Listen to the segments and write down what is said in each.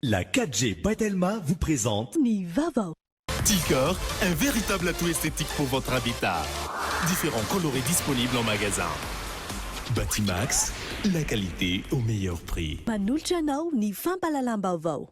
La 4G by Telma vous présente Ny vaovao. Ticor, un véritable atout esthétique pour votre habitat. Différents coloris disponibles en magasin. Batimax, la qualité au meilleur prix. Manolotra anao ny fampahalalam-baovao.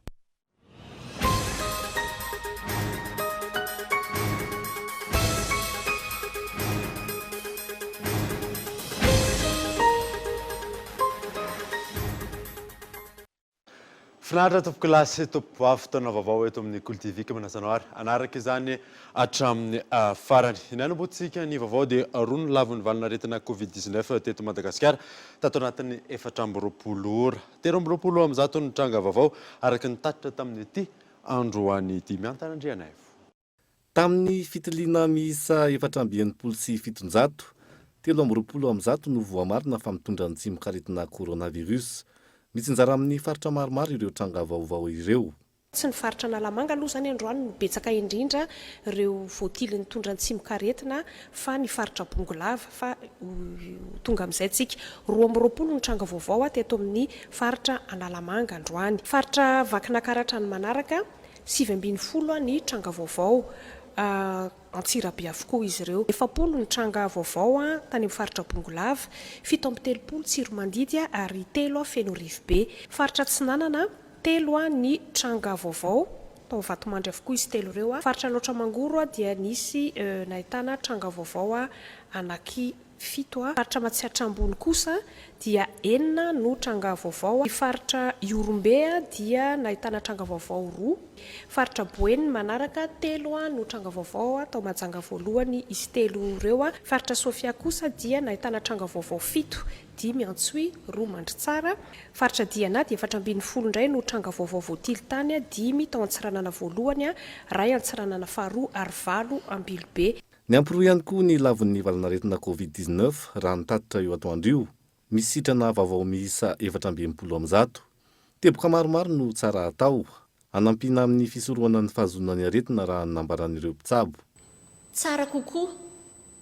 Finaritra tompokolahy sy tompokovavy, fotoana vaovao eto amin'ny Kolo TV ka manasa anao ary hanaraka izany hatramin'ny farany. Ny hanombohantsika ny vaovao dia roa no lavon'ny valanaretina Covid 19 teto Madagasikara tato anatin'ny 24 ora. 123 ny tranga vaovao araka ny tatitra tamin'ity androany ity. Miantana Andrianaivo. Tamin'ny fitiliana miisa 764, 123 no voamarina fa mitondra ny tsimokaretina coronavirus. Mitsinjara amin'ny faritra maromaro ireo tranga vaovao ireo. Tsy ny faritra Analamanga aloha izany androany no betsaka indrindra ireo voatily nitondra ny tsimokaretina fa ny faritra Bongolava fa ho tonga amin'izay tsika. 22 ny tranga vaovao teto amin'ny faritra Analamanga androany. Faritra Vakinakaratra ny manaraka. 19 ny tranga vaovao, Antsirabe avokoa izy ireo. 40 ny tranga vaovao tany amin'ny faritra Bongolava, 37 Tsiromandidy ary telo Fenorivobe. Faritra Atsinanana, telo ny tranga vaovao, tao Vatomandry avokoa izy telo ireo. Faritra Alaotra Mangoro dia nisy nahitana tranga vaovao anaky fito. Faritra Matsiatra Ambony kosa dia enina no tranga vaovao. Ny faritra Ihorombe dia nahitana tranga vaovao roa. Faritra Boeny ny manaraka, telo no tranga vaovao tao Mahajanga voalohany izy telo ireo. Faritra Sofia kosa dia nahitana tranga vaovao fito, dimy Antsohihy, roa Mandritsara. Faritra Diana dia 14 indray no tranga vaovao voatily tany, dimy tao Antsiranana voalohany, iray Antsiranana faharoa ary valo Ambilobe. Niampy roa ihany koa ny lavon'ny valanaretina Covid 19 raha ny tatitra io atoandro io. Misy sitrana vaovao miisa 164. Teboka maromaro no tsara atao, hanampiana amin'ny fisorohana ny fahazoana ny aretina raha ny nambaran'ireo mpitsabo. Tsara kokoa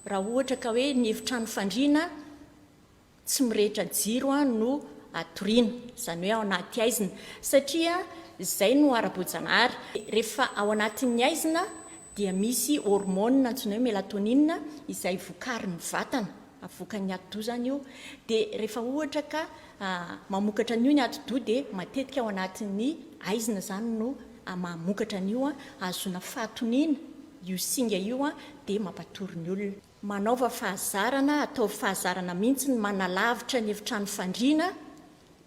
raha ohatra ka hoe ny efitrano fandriana tsy mirehitra jiro no atoriana, izany hoe ao anaty haizina, satria izay no ara-boajanahary. Rehefa ao anatin'ny haizina dia misy hormone antsoina hoe mélatonine izay vokarin'ny vatana, avoakan'ny atidoha izany io, dia rehefa ohatra ka mamokatra an'io ny atidoha dia matetika ao anatin'ny haizina izany no mamokatra an'io, ahazoana fahatoniana io singa io dia mampatory ny olona. Manaova fahazarana, ataovy fahazarana mihitsy ny manalavitra ny efitrano fandriana,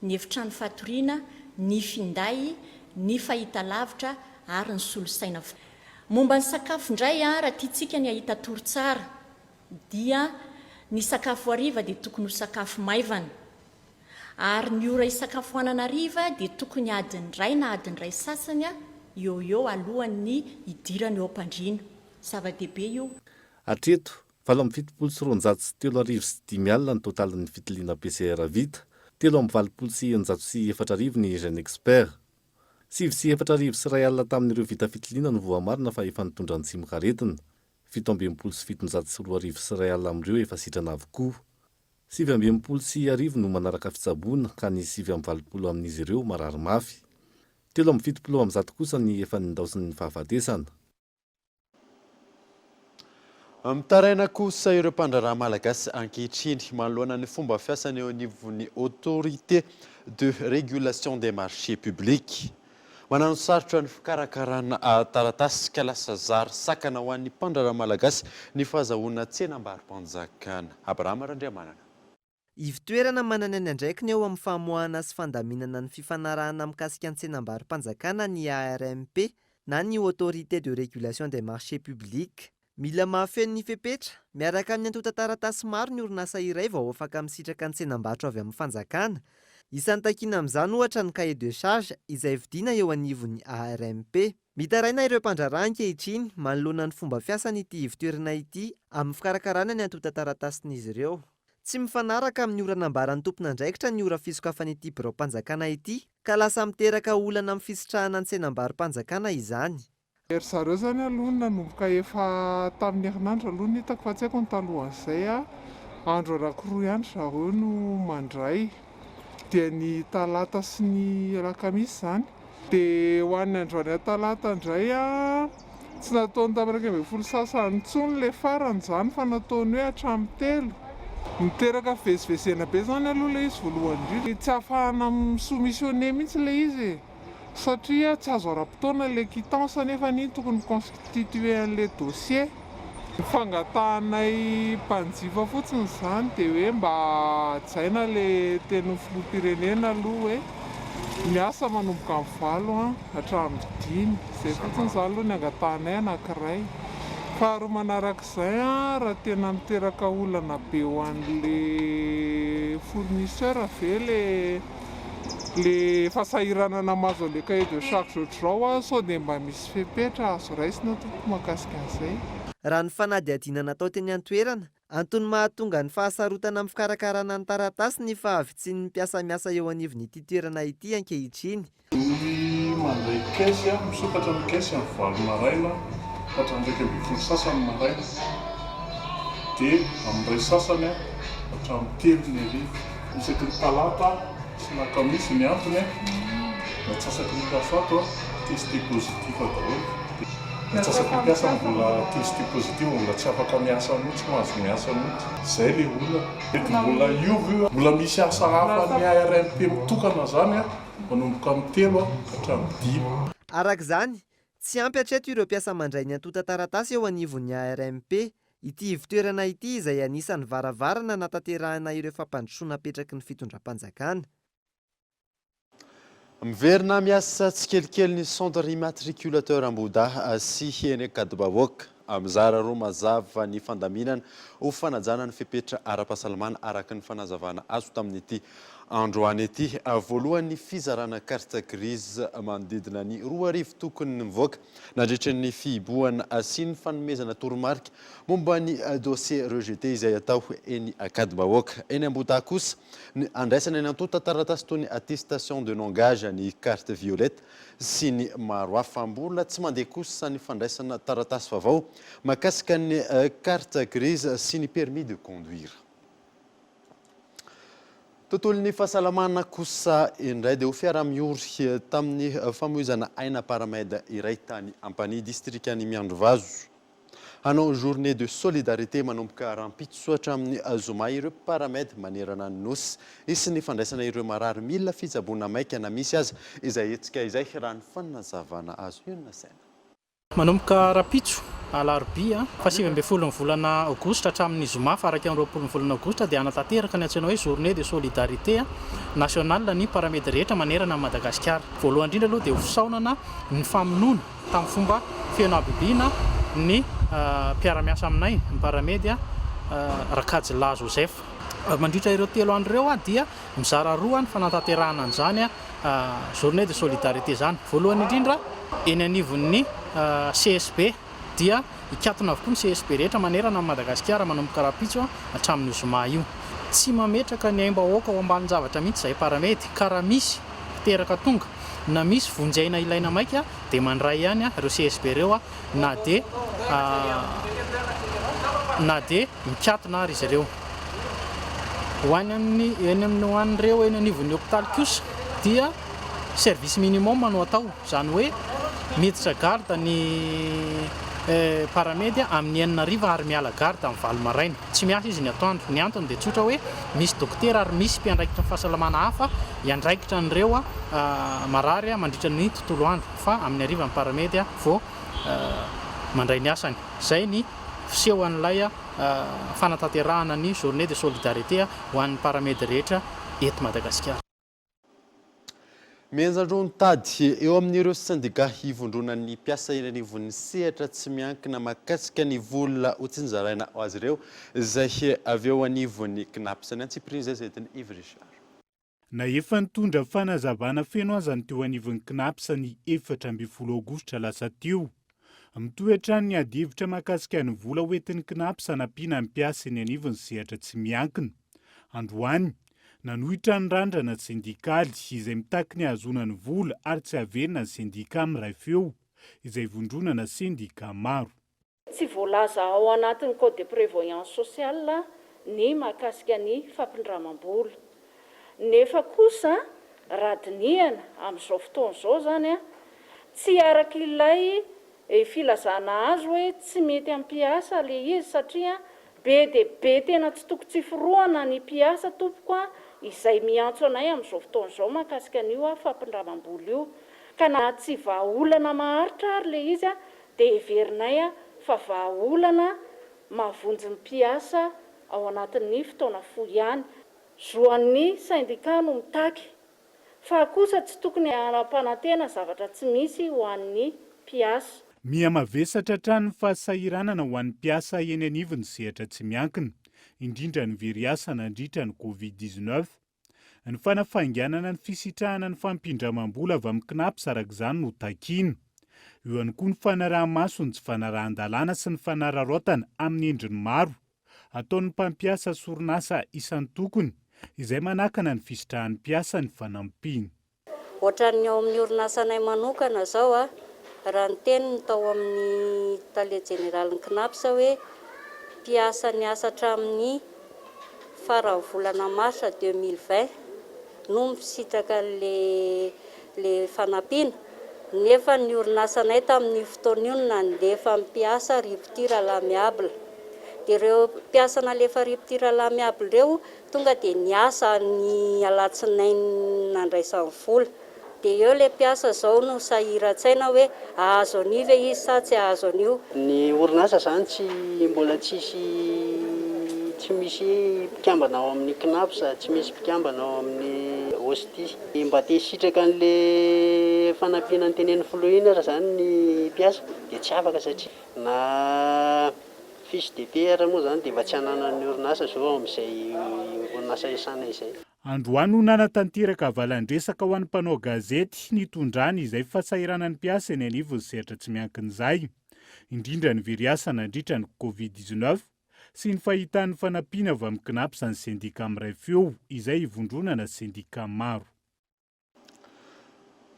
ny efitrano fatoriana, ny finday, ny fahitalavitra ary ny solosaina. Momba ny sakafo indray, raha tiantsika ny hahita tory tsara dia ny sakafo hariva dia tokony ho sakafo maivana. Ary ny ora hisakafoanana hariva dia tokony adiny iray na adiny iray sasany eo ho eo alohan'ny hidirana eo am-pandriana. Zava-dehibe io. Hatreto, 278 ny totalin'ny fitiliana PCR vita, 683 ny GeneXpert. 1049 tamin'ireo vita fitiliana no voamarina fa efa nitondra ny tsimokaretina. 267 amin'ireo efa sitrana avokoa. 1069 no manaraka fitsaboana ka ny 89 amin'izy ireo marary mafy. 173 kosa ny efa nindaosin'ny fahafatesana. Mitaraina kosa ireo mpandraharaha malagasy ankehitriny manoloana ny fomba fiasany eo anivon'ny Autorité de régulation des marchés publics. Mananosarotra ny fikarakarana taratasy ka lasa zary sakana ho an'ny mpandraharaha malagasy ny fahazahoana tsenam-barom-panjakana. Abrahama Randriamanana. Ivotoerana manana ny andraikiny eo amin'ny famoahana sy fandaminana ny fifanarahana mikasika ny tsenambaro-panjakana ny ARMP na ny Autorité de Régulation des Marchés Publics. Mila mahafeno ny fepetra, miaraka amin'ny antontan-taratasy maro ny orinasa iray vao afaka misitraka ny tsenambarotra avy amin'ny fanjakana. Isan'ny takiana amin'izany ohatra ny cahier de charge izay vidiana eo anivon'ny ARMP. Mitaraina ireo mpandraharaha ankehitriny manoloana ny fomba fiasan'ity ivotoerana ity amin'ny fikarakarana ny antontan-taratasin'izy ireo. Tsy mifanaraka amin'ny ora nambaran'ny tompon'andraikitra ny ora fisokafan'ity biraom-panjakana ity ka lasa miteraka olana amin'ny fisitrahana ny tsenambaro-panjakana izany. Ry zareo zany aloha nanomboka efa tamin'ny herinandro aloha no hitako fa tsy haiko ny talohan'izay a, andro anankiroa ihany ry zareo no mandray dia ny talata sy ny alakamisy izany. Dia ho an'ny androany talata indray a, tsy nataony tamin'ny 11 sasany intsony ilay farany izany fa nataony hoe hatramin'ny 3. Miteraka fivezivezena be izany aloha ilay izy voalohany indrindra. Tsy ahafahana mi-soumissionner mihitsy ilay izy e, satria tsy azo ara-potoana ilay quittance nefa iny tokony constituer an'ilay dossier. Ny fangatahanay mpanjifa fotsiny izany dia hoe mba hajaina ilay tenin'ny filoham-pirenena aloha hoe miasa manomboka amin'ny 8 a hatramin'ny 5. Izay fotsiny izany aloha ny angatahanay anankiray. Faharoa manarak'izay a, raha tena miteraka olana be ho an'le fournisseur ve le fahasahiranana mahazo an'le cahier de charge ohatr'izao a, sao dia mba misy fepetra azo raisina tompoko mahakasika an'izay. Raha ny fanadihadiana natao teny an-toerana, antony mahatonga ny fahasarotana amin'ny fikarakarana ny taratasy ny fahavitsian'ny mpiasa miasa eo anivon'ity toerana ity ankehitriny. Ny mandray caisse, misokatra ny caisse amin'ny 8 maraina hatramin'ny 11 sasany maraina, dia amin'ny 1 sasany hatramin'ny 3 ny hariva. Isaky ny talata sy alakamisy. Ny antony, ny antsasaky ny mpiasa ato testé positif daholo, ny antsasaky ny mpiasa mbola testé positif, mbola tsy afaka miasa mihitsy, mahazo miasa mihitsy. Zay le olana. Mety mbola hiova io, mbola misy asa hafa ny ARMP mitokana zany a, manomboka amin'ny 3 hatramin'ny 5. Araka izany, tsy ampy hatreto ireo mpiasa mandray ny antontan-taratasy eo anivon'ny ARMP. Ity ivotoerana ity izay anisan'ny varavarana natanterahina ireo fampandrosoana apetraky ny fitondram-panjakana. Miverina miasa tsikelikely ny centre immatriculateur Ambohidahy sy eny Ankadibahoaka. Mizara roa mazava ny fandaminana ho fanajana ny fepetra ara-pahasalamana, araka ny fanazavana azo tamin'ity androany ity. Voalohany, ny fizarana carte grise manodidina ny 2000 tokony mivoaka nandritra ny fihibohana sy ny fanomezana toromarika momba ny dossier rejeté izay atao eny Ankadibahoaka. Eny Ambohidahy kosa ny andraisana ny antontan-taratasy toy ny attestation de non gage, ny carte violette sy ny maro hafa. Mbola tsy mandeha kosa ny fandraisana taratasy vaovao mahakasika ny carte grise sy ny permis de conduire. Tontolon'ny fahasalamana kosa indray dia ho fiara-miory tamin'ny famoizana aina paramed iray tany Ampanihy, distrikan'i Miandrivazo. Hanao journée de solidarité manomboka rahampitso hatramin'ny zoma ireo paramed manerana ny Nosy. Hisy ny fandraisana ireo marary mila fitsaboana maika na misy aza izay hetsika izay, raha ny fanazavana azo io nasaina. Manomboka rahampitso, alarobia, faha-19 ny volana aogositra hatramin'ny zoma faha-21 ny volana aogositra dia hanatanteraka ny antsoina hoe journée de solidarité nationale ny paramed rehetra manerana an'i Madagasikara. Voalohany indrindra aloha dia ho fisaonana ny famonoana tamin'ny fomba feno habibiana ny mpiara-miasa aminay, ny paramed Rakajilahy Joseph. Mandritra ireo 3 andro ireo dia mizara roa ny fanatanterahana an'izany journée de solidarité izany. Voalohany indrindra, eny anivon'ny CSB dia hikatona avokoa ny CSB rehetra manerana an'i Madagasikara manomboka rahampitso hatramin'io zoma io. Tsy mametraka ny aim-bahoaka ao ambanin-javatra mihitsy izahay paramed ka raha misy mpiteraka tonga na misy vonjy aina ilaina maika dia mandray ihany ireo CSB ireo na dia na dia mikatona ary izy ireo. Ho any amin'ny eny amin'ny ho an'ireo eny anivon'ny hopitaly kosa dia service minimum no atao, izany hoe miditra garde ny paramed amin'ny 6 hariva ary miala garde amin'ny 8 maraina. Tsy miasa izy ny atoandro. Ny antony dia tsotra hoe misy dokotera ary misy mpiandraikitra ny fahasalamana hafa hiandraikitra an'ireo marary mandritra ny tontolo andro fa amin'ny hariva ny paramed vao mandray ny asany. Izay ny fisehoan'ilay fanatanterahana ny journée de solidarité ho an'ny paramed rehetra eto Madagasikara. Mihenjan-droa ny tady eo amin'ireo sendika ivondronan'ny mpiasa eny anivon'ny sehatra tsy miankina mahakasika ny vola hotsinjaraina ho azy ireo izay avy eo anivon'ny CNAPS. Ny antsipiriany izay entin'i Yves Richard. Na efa nitondra fanazavana feno aza ny teo anivon'ny CNAPS ny 14 aogositra lasa teo, mitohy hatrany ny adihevitra mahakasika ny vola hoentin'ny CNAPS hanampiana ny mpiasa eny anivon'ny sehatra tsy miankina. Androany, nanohitra ny randrana sendikaly izay mitaky ny hahazoana ny vola ary tsy haverina ny sendika miray feo izay vondronana sendika maro. Tsy voalaza ao anatin'ny code de prévoyance sociale ny mahakasika ny fampindramam-bola. Nefa kosa Raha dinihana amin'izao fotoana izao izany, tsy araka ilay filazana azy hoe tsy mety amin'ny mpiasa ilay izy satria be dia be tena tsy toko tsy forohana ny mpiasa tompoko a, izay miantso anay amin'izao fotoana izao mahakasika an'io fampindramam-bola io. Ka na tsy vahaolana maharitra ary ilay izy dia heverinay fa vahaolana mahavonjy ny mpiasa ao anatin'ny fotoana fohy ihany. Zo an'ny sendika no mitaky, fa kosa tsy tokony hanampanantena zavatra tsy misy ho an'ny mpiasa. Miha-mavesatra hatrany ny fahasahiranana ho an'ny mpiasa eny anivon'ny sehatra tsy miankina, indrindra ny very asa nandritra ny Covid 19. Ny fanafainganana ny fisitrahana ny fampindramam-bola avy amin'ny Cnaps araka izany no takiana. Eo ihany koa ny fanaraha-maso ny tsy fanarahan-dalàna sy ny fanararaotana amin'ny endriny maro ataon'ny mpampiasa sy orinasa isan-tokony izay manakana ny fisitrahan'ny mpiasa ny fanampiana. Ohatran'ny ao amin'ny orinasanay manokana izao a, raha niteny ny tao amin'ny tale jeneralin'ny Cnaps hoe mpiasa niasa hatramin'ny faran'ny volana marsa 2020 no misitraka an'ilay ilay fanampiana, nefa ny orinasanay tamin'io fotoana io no nandefa mpiasa rupture à l'amiable. Dia ireo mpiasa nalefa rupture à l'amiable ireo tonga dia niasa ny alatsinainy nandraisany vola. Dia eo ilay mpiasa izao no sahiran-tsaina hoe hahazo an'io ve izy sa tsy hahazo an'io. Ny orinasa izany tsy mbola tsisy tsy misy mpikambana ao amin'ny Cnaps, tsy misy mpikambana ao amin'ny Ostie. Mba te hisitraka an'le fanampiana notenenin'ny filoha iny ara zany ny mpiasa dia tsy afaka satria na fiche de paie ara moa zany dia efa tsy ananan'ny orinasa zao ao amin'izay orinasa iasana izay. Androany no nanatanteraka valan-dresaka ho an'ny mpanao gazety nitondrany izay fahasahiranan'ny mpiasa eny anivon'ny sehatra tsy miankina izay, indrindra ny very asa nandritra ny Covid 19 sy ny fahitan'ny fanampiana avy amin'ny Cnaps ny sendika miray feo izay ivondronana sendika maro.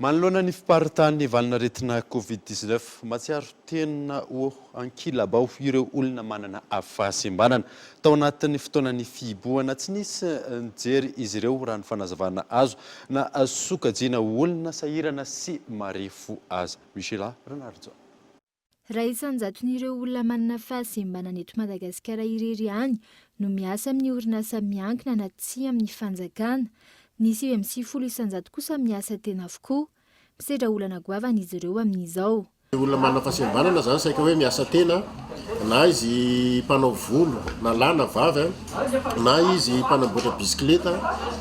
Manoloana ny fiparitahan'ny valin'aretina Covid 19, mahatsiaro tena ho ankilabao ireo olona manana fahasembanana. Tao anatin'ny fotoanan'ny fihibohana, tsy nisy nijery izy ireo raha ny fanazavana azo, na sokajiana ho olona sahirana sy marefo aza. Michela Ranarijaona. Raha isan-jaton'ireo olona manana fahasembanana eto Madagasikara irery ihany no miasa amin'ny orinasa miankina na tsia amin'ny fanjakana. Ny 99% kosa miasa tena avokoa. Misedra olana goavana izy ireo amin'izao. Ny olona manana fahasembanana izany saika hoe miasa tena, na izy mpanao volo na lahy na vavy, na izy mpanamboatra bisikileta,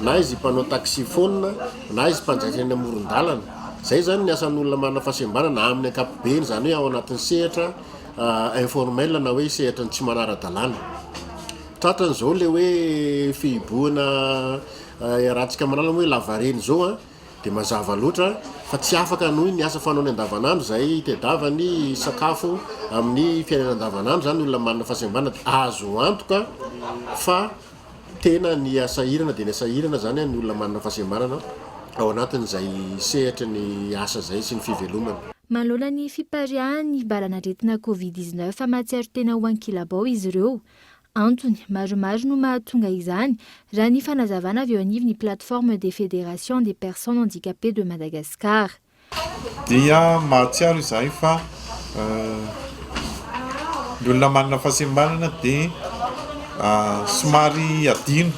na izy mpanao taxi-phone, na izy mpanjaitra eny amoron-dalana. Izay izany ny asan'olona manana fahasembanana amin'ny ankapobeny, izany hoe ao anatin'ny sehatra informel na hoe sehatra ny tsy manara-dalàna. Tratrany izao ilay hoe fihibohana iarahantsika manala moa hoe lavareny izao an, dia mazava loatra fa tsy afaka hanohy ny asa fanaony andavanandro izay itadiavany sakafo amin'ny fiainana andavanandro izany ny olona manana fahasembanana dia azo antoka fa Tena ny hasahirana dia ny hasahirana izany ny olona manana fahasembanana ao anatin'izay sehatry ny asa izay sy ny fivelomana. Manoloana ny fipariahan'ny valan'aretina Covid 19 mahatsiaro tena ho ankilabao izy ireo. Antony maromaro no mahatonga izany, raha ny fanazavana avy eo anivon'ny Plateforme des Fédérations des Personnes Handicapées de Madagascar. Dia mahatsiaro izahay fa ny olona manana fahasembanana dia somary adino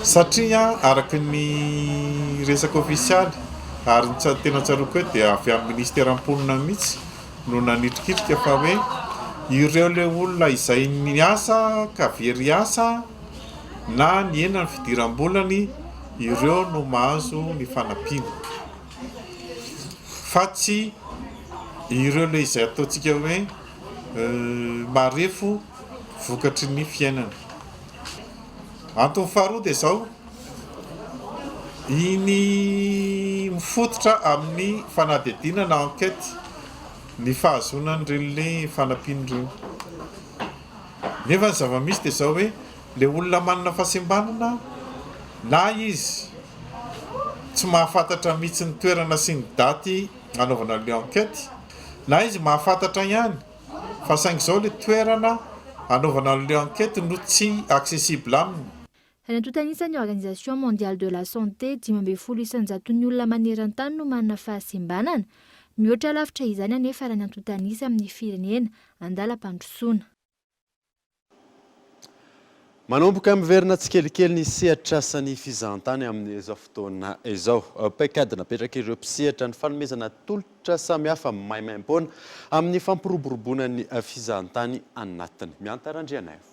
satria araka ny resaka ofisialy ary ny tena tsaroako hoe dia avy amin'ny ministeran'ny mponina mihitsy no nanitrikitrika fa hoe ireo ilay olona izay niasa ka very asa na nihena ny fidiram-bolany ireo no mahazo ny fanampiana. Fa tsy ireo ilay izay ataontsika hoe marefo vokatry ny fiainana. Antony faharoa dia izao, iny mifototra amin'ny fanadihadiana na enquête ny fahazoana an'ireny ilay fanampiana ireny. Nefa ny zava-misy dia izao hoe ilay olona manana fahasembanana na izy tsy mahafantatra mihitsy ny toerana sy ny daty hanaovana an'ilay enquête, na izy mahafantatra ihany fa saingy izao ilay toerana hanaovana an'ilay enquête no tsy accessible aminy. Raha ny antontan'isan'ny Organisation Mondiale de la Santé, 15 isan-jaton'ny olona maneran-tany no manana fahasembanana. Mihoatra lavitra izany anefa raha ny antontan'isa amin'ny firenena andalam-pandrosoana. Manomboka miverina tsikelikely ny sehatr'asan'ny fizahantany amin'izao fotoana izao. Paikady napetrak'ireo mpisehatra ny fanomezana tolotra samihafa maimaimpoana amin'ny fampiroboroboana ny fizahantany anatiny. Mihanta Randrianaivo.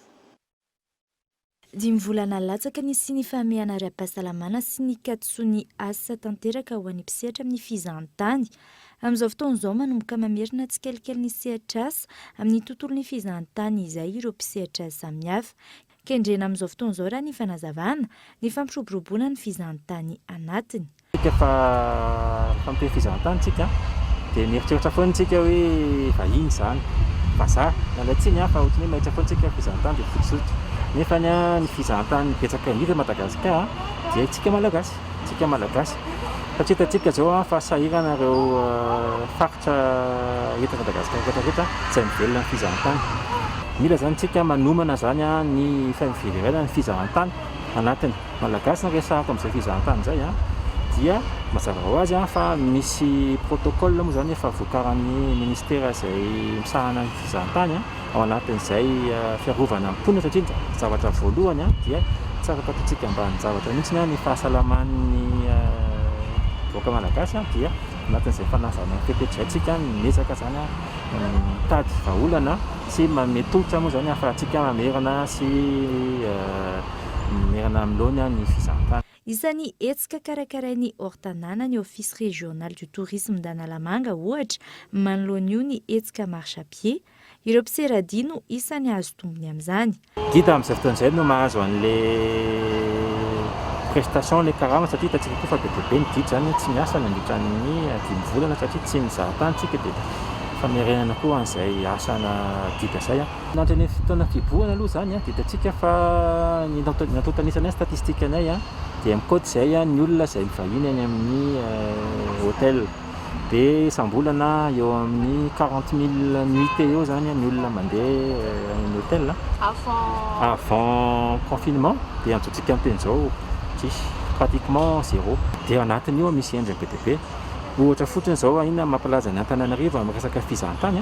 Dimy volana latsaka nisian'ny fahamehana ara-pahasalamana sy ny katosoan'ny asa tanteraka ho an'ny mpisehatra amin'ny fizahantany. Amin'izao fotoana izao, manomboka mamerina tsikelikely ny sehatr'asa amin'ny tontolon'ny fizahantany izay ireo mpisehatra samihafa. Kendrena amin'izao fotoana izao raha ny fanazavana, ny fampiroboroboana ny fizahantany anatiny. Tsika fa rehefa miteny fizahantany tsika dia mieritreritra foana tsika hoe vahiny izany, vazaha, miala tsiny an fa ohatran'ny hoe mahita foana tsika fizahantany dia fotsy hoditra nefa ny an ny fizahantany betsaka indrindra Madagascar dia tsika malagasy, tsika malagasy satria hitantsika izao an fa sahirana ireo faritra eto Madagascar rehetra rehetra izay mivelona amin'ny fizahantany, mila izany tsika manomana izany an ny fiverenana ny fizahantany anatiny. Malagasy no resahako amin'izay fizahantany izay an, dia mazava ho azy an fa misy protocole moa izany efa vokaran'ny ministera izay misahana ny fizahantany an, ao anatin'izay fiarovana ny mponina satria ny zavatra voalohany an dia tsy afaka ataontsika ambanin-javatra mihitsy ny fahasalaman'ny vahoaka malagasy an, dia anatin'izay fanazana ny fepetra izay tsika miezaka izany an mitady vahaolana sy manome tolotra moa izany ahafahantsika mamerina sy Mimerina amin'ny laony ny fizahantany. Isan'ny hetsika karakarain'ny Hors-Tanàna ny Office Régional du Tourisme d'Analamanga, ohatra, manoloana io ny hetsika Marche à pied. Ireo mpiseradia no isan'ny hahazo tombony amin'izany. Guide amin'izay fotoana izay no mahazo an'ilay prestation, ilay karama satria hitantsika koa fa be dia be ny guide izany tsy miasa nandritra ny dimy volana satria tsy nizaha tany tsika dia famerenana koa an'izay asana guide izay. Nandritra ny fotoana fihibohana aloha izany dia hitantsika fa ny antontan'isanay, statistiques-nay dia mikaoty izay ny olona izay mivahiny any amin'ny hôtel. Dia isam-bolana eo amin'ny 40 000 nuitées eo izany ny olona mandeha any amin'ny hôtel. Avant confinement dia amin'izao tsika miteny izao tsisy, pratiquement zéro. Dia ao anatin'io misy endriny be dia be. Ohatra fotsiny izao inona no mampalaza ny Antananarivo amin'ny resaka fizahantany?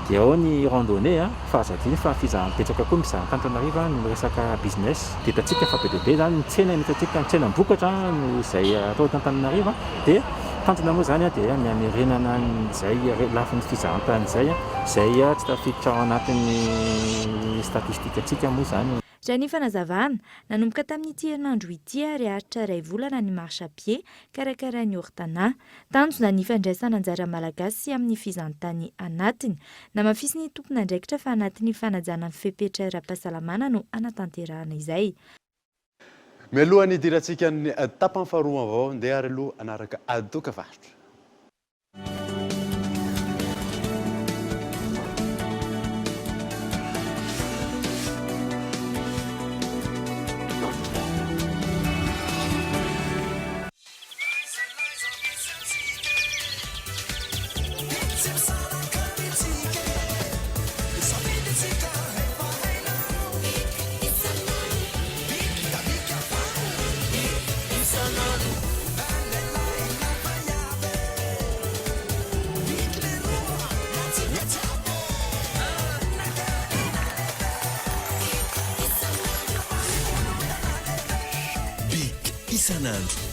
Dia ao ny randonnée a, fa aza adino fa fizahan betsaka koa mizaha Antananarivo a, ny miresaka business, dia hitantsika fa be dia be izany ny tsena no hitantsika, ny tsenam-bokatra no izay atao eto Antananarivo a, dia tanjona moa izany a dia ny hamerenana an'izay lafiny fizahantany izay a, izay tsy tafiditra ao anatin'ny statistique-ntsika moa izany. Raha ny fanazavana, nanomboka tamin'ity herinandro ity ary haharitra iray volana ny marche à pied karakarain'ny Ortana. Tanjona ny fandraisana anjara Malagasy amin'ny fizahantany anatiny. Namafisin'ny tompon'andraikitra fa anatin'ny fanajana ny fepetra ara-pahasalamana no hanatanterahana izay. Mialohan'ny hidirantsika ny tapany faharoa vaovao, ndeha ary aloha hanaraka doka-varotra. Big isan'andro.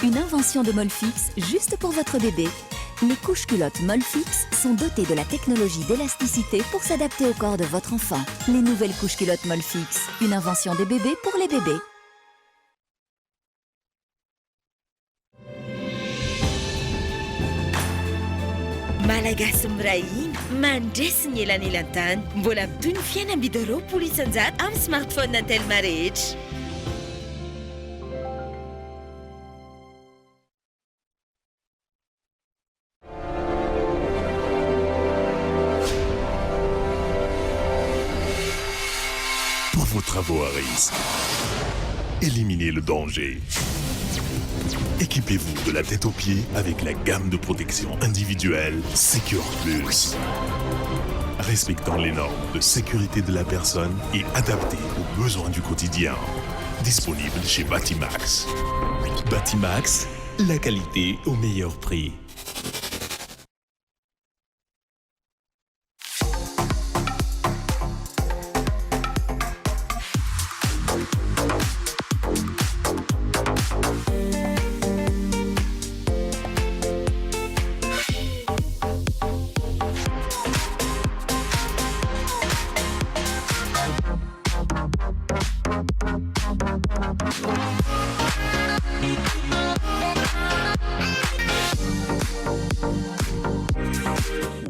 Une invention de Molfix juste pour votre bébé. Les couches culottes Molfix sont dotées de la technologie d'élasticité pour s'adapter au corps de votre enfant. Les nouvelles couches culottes Molfix, une invention des bébés pour les bébés. Malagasy miray hina, mandresy ny elanelan-tany. Mbola mitohy ny fihenam-bidy 20% amin'ny smartphone Telma rehetra. travaux à risque. Éliminez le danger. Équipez-vous de la tête aux pieds avec la gamme de protection individuelle Secure Plus. Respectant les normes de sécurité de la personne et adaptée aux besoins du quotidien. Disponible chez Batimax. Batimax, la qualité au meilleur prix.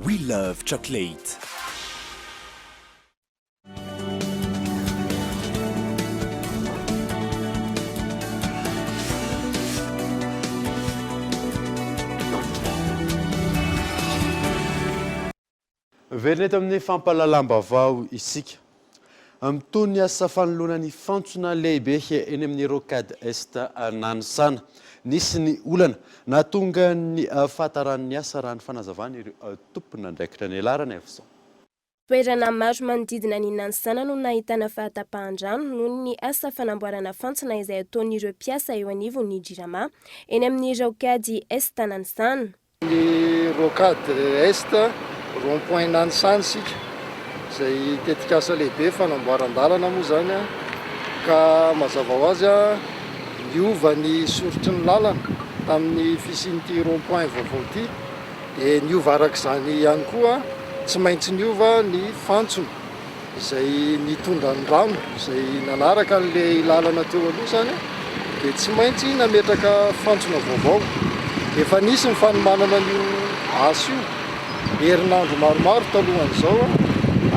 We love chocolate. Miverina eto amin'ny fampahalalam-baovao isika. Mitohy ny asa fanoloana ny fantsona lehibe eny amin'ny Rocade Est Nanisana. Nisy ny olana nahatonga ny fahataran'ny asa raha ny fanazavan'ireo tompon'andraikitra ny laharan'Efson. Toerana maro manodidina an'i Nanisana no nahitana fahatapahan-drano noho ny asa fanamboarana fantsona izay ataon'ireo mpiasa eo anivon'ny Jirama eny amin'ny Rocade Est Nanisana. Ny Rocade Est, rond point Nanisana isika, izay tetikasa lehibe fanamboaran-dalana moa izany ka mazava ho azy niova ny soritry ny lalana tamin'ny fisian'ity rond point vaovao ity dia niova araka izany ihany koa tsy maintsy niova ny fantsona izay nitondra ny rano izay nanaraka an'ilay lalana teo aloha izany dia tsy maintsy nametraka fantsona vaovao. Efa nisy ny fanomanana an'io asa io herinandro maromaro talohan'izao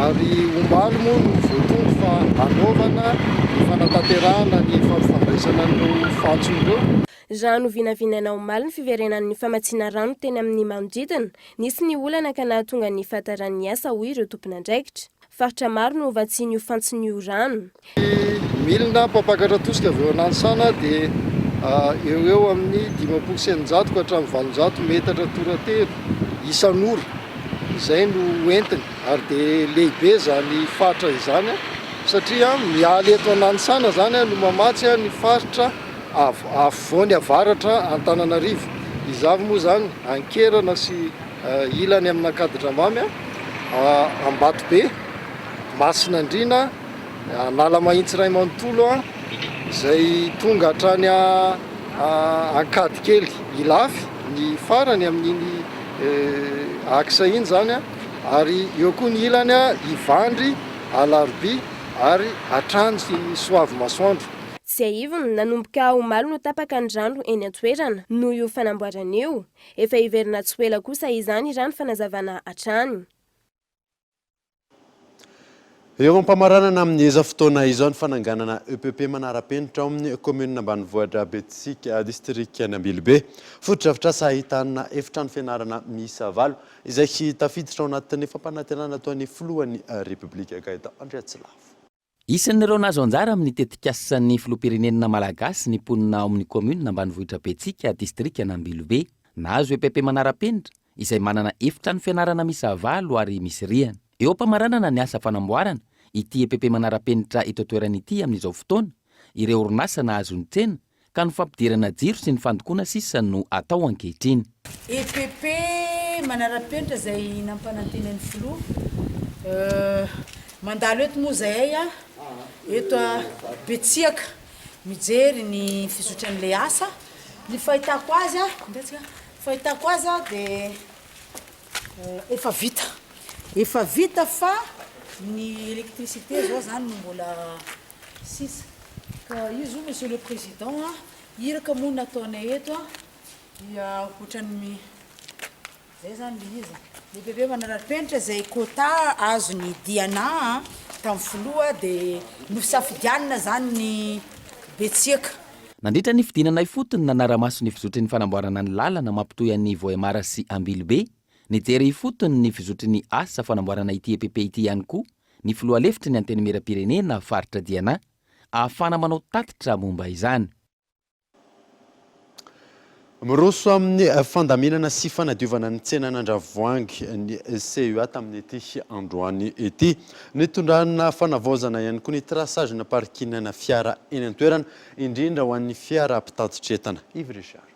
ary omaly moa no voatondro fa hanaovana ny fanatanterahana ny fampifandraisana an'ireo fantsona ireo. Raha novinavinaina omaly ny fiverenan'ny famatsiana rano teny amin'ny manodidina, nisy ny olana ka nahatonga ny fahataran'ny asa hoy ireo tompon'andraikitra. Faritra maro no hovatsian'io fantsona io rano. Ny milina mpampakatra tosika avy eo Nanisana dia eo ho eo amin'ny 650 ka hatramin'ny 800 metatra toratelo isan'ora izay no hoentiny ary dia lehibe izany faritra izany satria miala eto Nanisana izany no mamatsy ny faritra afovoany avaratra Antananarivo. Izy avy moa izany Ankerana sy ilany amin'Ankadindramamy, Ambatobe, Masinandriana, Analamahitsy iray manontolo izay tonga hatrany Ankadikely Ilafy ny farany amin'iny axe iny izany ary eo koa ny ilany Ivandry, Alarobia ary hatrany Soavimasoandro. Tsiahivina, nanomboka omaly no tapaka ny rano eny an-toerana noho io fanamboarana io. Efa hiverina tsy ho ela kosa izany raha ny fanazavana hatrany. Eo am-pamaranana amin'izao fotoana izao ny fananganana EPP manara-penitra ao amin'ny kaominina ambanivohitra Betsiky, distrikan'i Ambilobe. Fotodrafitrasa ahitana efitrano fianarana miisa valo izay tafiditra ao anatin'ny fampanantenana nataon'ny filohan'ny Repoblika Gaëtan Andriatsilavo. Isan'ireo nahazo anjara amin'ny tetikasan'ny filoham-pirenena malagasy ny mponina ao amin'ny kaominina ambanivohitra Betsika, distrikan'Ambilobe. Nahazo EPP manara-penitra, izay manana efitrano fianarana miisa valo ary misy rihana. Eo am-pamaranana ny asa fanamboarana ity EPP manara-penitra eto an-toerana ity amin'izao fotoana, ireo orinasa nahazo ny tsena ka ny fampidirana jiro sy ny fandokoana sisa no atao ankehitriny. EPP manara-penitra izay nampanantenain'ny filoha. Mandalo eto moa izahay eto Betsiaka mijery ny fizotran'ilay asa. Ny fahitako azy, fahitako azy dia efa vita. Efa vita fa ny électricité izao izany no mbola Sisa. Ka io zao Monsieur le Président a, iraka moa nataonay eto a, dia ohatran'ny zay zany le izy. Le bebe manara-penitra zay quota azon'ny Diana tamin'ny filoha dia nosafidianina zany ny Betsiaka. Nandritra ny fidinana ifotony nanara-maso ny fizotry ny fanamboarana ny lalana mampitohy an'i Vohemar sy Ambilobe, nijery ifotony ny fizotry ny asa fanamboarana ity EPP ity ihany koa. ny filoha lefitry ny Antenimierampirenena faritra Diana ahafahana manao tatitra momba izany. Miroso amin'ny fandaminana sy fanadiovana ny tsenan'Andravoahangy ny CUA tamin'ity androany ity. Nitondrana fanavaozana ihany koa ny traçage-na parking-na fiara eny an-toerana, indrindra ho an'ny fiara mpitatitr'entana. Yves Richard.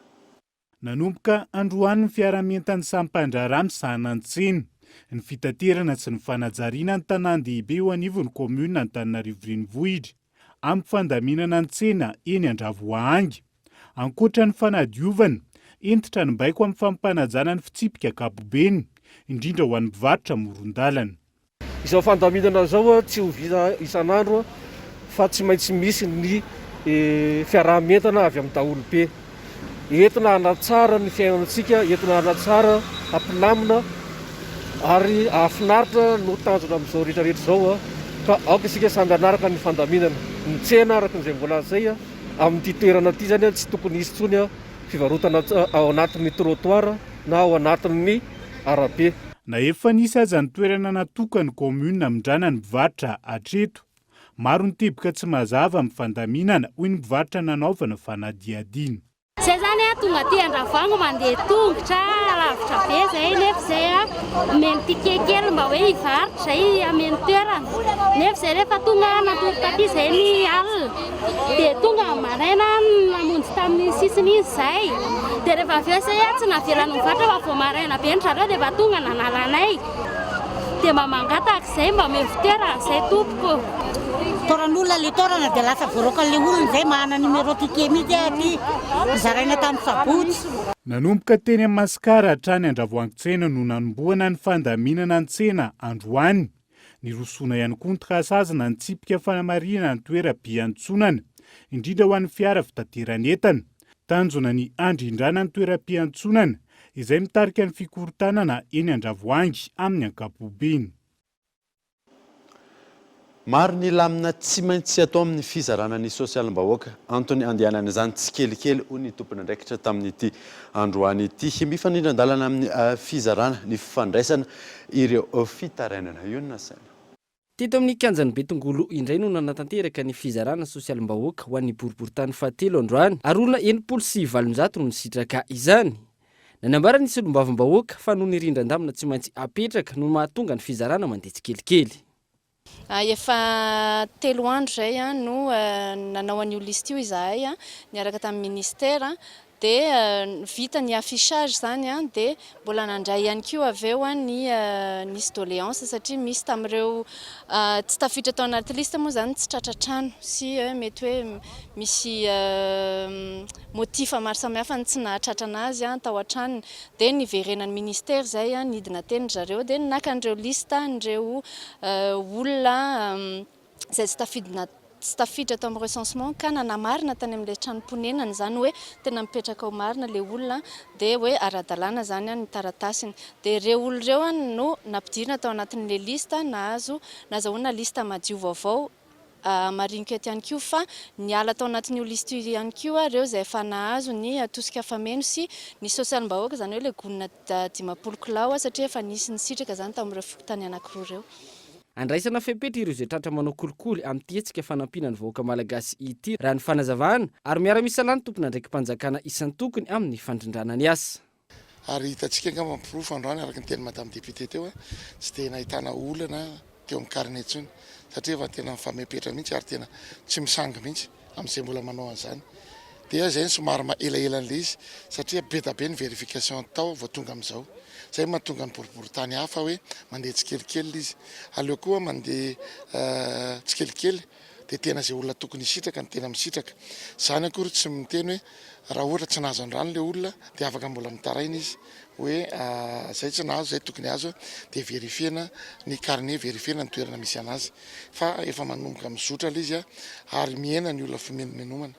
Nanomboka androany ny fiaraha-mientan'ny samy mpandraharaha misahana ny tsena, ny fitaterana sy ny fanajariana ny tanàn-dehibe eo anivon'ny kaominina Antananarivo Renivohitra. amin'ny fandaminana ny tsena eny Andravoahangy. Ankoatra ny fanadiovana, hentitra ny baiko amin'ny fampanajana ny fitsipika ankapobeny, indrindra ho an'ny mpivarotra amoron-dalana. Izao fandaminana izao tsy ho vita isan'andro fa tsy maintsy misy ny fiaraha-mientana avy amin'ny daholobe. Entina hanatsara ny fiainantsika, entina hanatsara, hampilamina ary hahafinaritra no tanjona amin'izao rehetra rehetra izao ka aoka isika samy hanaraka ny fandaminana. Ny tsena araka izay mbola izay amin'ity toerana ity izany tsy tokony hisy intsony fivarotana ao anatin'ny trottoir na ao anatin'ny arabe. Na efa nisy aza ny toerana natokan'ny kaominina hamindrana ny mpivarotra hatreto, Maro ny teboka tsy mazava amin'ny fandaminana, hoy ny mpivarotra nanaovana fanadihadiana. Zay zany a tonga aty Andravoahangy mandeha tongotra lavitra be zay nefa zay a omeny ticket kely mba hoe hivarotra zay hameno toerana nefa zay rehefa tonga natory taty zay ny alina dia tonga maraina namonjy tamin'ny sisiny iny zay dia rehefa avy eo zay a tsy navelany nivarotra fa vao maraina be ny zareo dia efa tonga nanala anay Dia mba mangataka izay mba omeo fitoerana izay tompoko ô. Toran'olona le torana dia lasa voaroakan'le olona izay manana numéro ticket mihitsy aho aty nozaraina tamin'ny sabotsy. Nanomboka teny amin'ny Mascar hatrany Andravoahangy Tsena no nanombohana ny fandaminana ny tsena androany. Nirosoana ihany koa ny trasazina ny tsipika fanamarihana ny toeram-piantsonana, indrindra ho an'ny fiara fitateran'entana. Tanjona ny handrindrana ny toeram-piantsonana izay mitarika ny fikorontanana eny Andravoahangy amin'ny ankapobeny. Maro ny lamina tsy maintsy atao amin'ny fizarana ny sosialim-bahoaka. Antony andehanana izany tsikelikely, hoy ny tompon'andraikitra tamin'ity androany ity. Mifanindran-dalana amin'ny fizarana ny fifandraisana ireo fitarainana. Io no nasaina. Teto amin'ny kianjan'i Betongolo indray no nanatanteraka ny fizarana sosialim-bahoaka ho an'ny boriborintany fahatelo androany ary olona 860 no nisitraka izany. Nanambara ny solombavambahoaka fa noho ny rindran-damina tsy maintsy apetraka no mahatonga ny fizarana mandeha tsikelikely. Efa telo andro izay no nanao an'io liste io izahay niaraka tamin'ny ministera Dia vita ny affichage izany an, dia mbola nandray ihany koa avy eo ny nisy doléance satria misy tamin'ireo tsy tafiditra tao anaty liste moa izany tsy tratra trano sy mety hoe misy motif maro samihafa ny tsy nahatratra anazy tao an-tranony. Dia niverenan'ny ministera izay nidina teny ry zareo dia naka an'ireo liste an'ireo olona izay tsy tafidina tsy tafiditra tao amin'ny recensement ka nanamarina tany amin'ilay tranom-ponenana izany hoe tena mipetraka ao marina ilay olona dia hoe ara-dalàna izany ny taratasiny. Dia ireo olona ireo no nampidirina tao anatin'ilay liste nahazo nazahoana liste madio vaovao. Marihiko eto ihany koa fa niala tao anatin'io liste io ihany koa ireo izay efa nahazo ny tosika fameno sy ny sosialim-bahoaka izany hoe ilay gonina 50 kilao satria efa nisy nisitraka izany tamin'ireo fokontany anankiroa ireo. Andraisana fepetra ireo izay tratra manao kolikoly amin'ity hetsika fanampiana ny vahoaka malagasy ity, raha ny fanazavana, ary miara-misalahy ny tompon'andraiki-panjakana isan-tokony amin'ny fandrindrana ny asa. Ary hitantsika angamba ny porofo androany araka ny tenin'i Madame Député teo, tsy dia nahitana olana teo amin'ny carnet intsony satria efa tena mifamepetra mihitsy ary tena tsy misangy mihitsy amin'izay mbola manao an'izany. Dia izay no somary maha elaela an'ilay izy satria be da be ny verification atao vao tonga amin'izao. Izay no mahatonga ny boriborintany hafa hoe mandeha tsikelikely ilay izy. Aleo koa mandeha tsikelikely dia tena izay olona tokony hisitraka no tena misitraka. Izany akory tsy miteny hoe raha ohatra tsy nahazo an'irany ilay olona dia afaka mbola mitaraina izy hoe izay tsy nahazo izay tokony hahazo dia verifiena ny carnet, verifiena ny toerana misy an'azy. Fa efa manomboka mizotra ilay izy ary mihena ny olona fimenomenomana.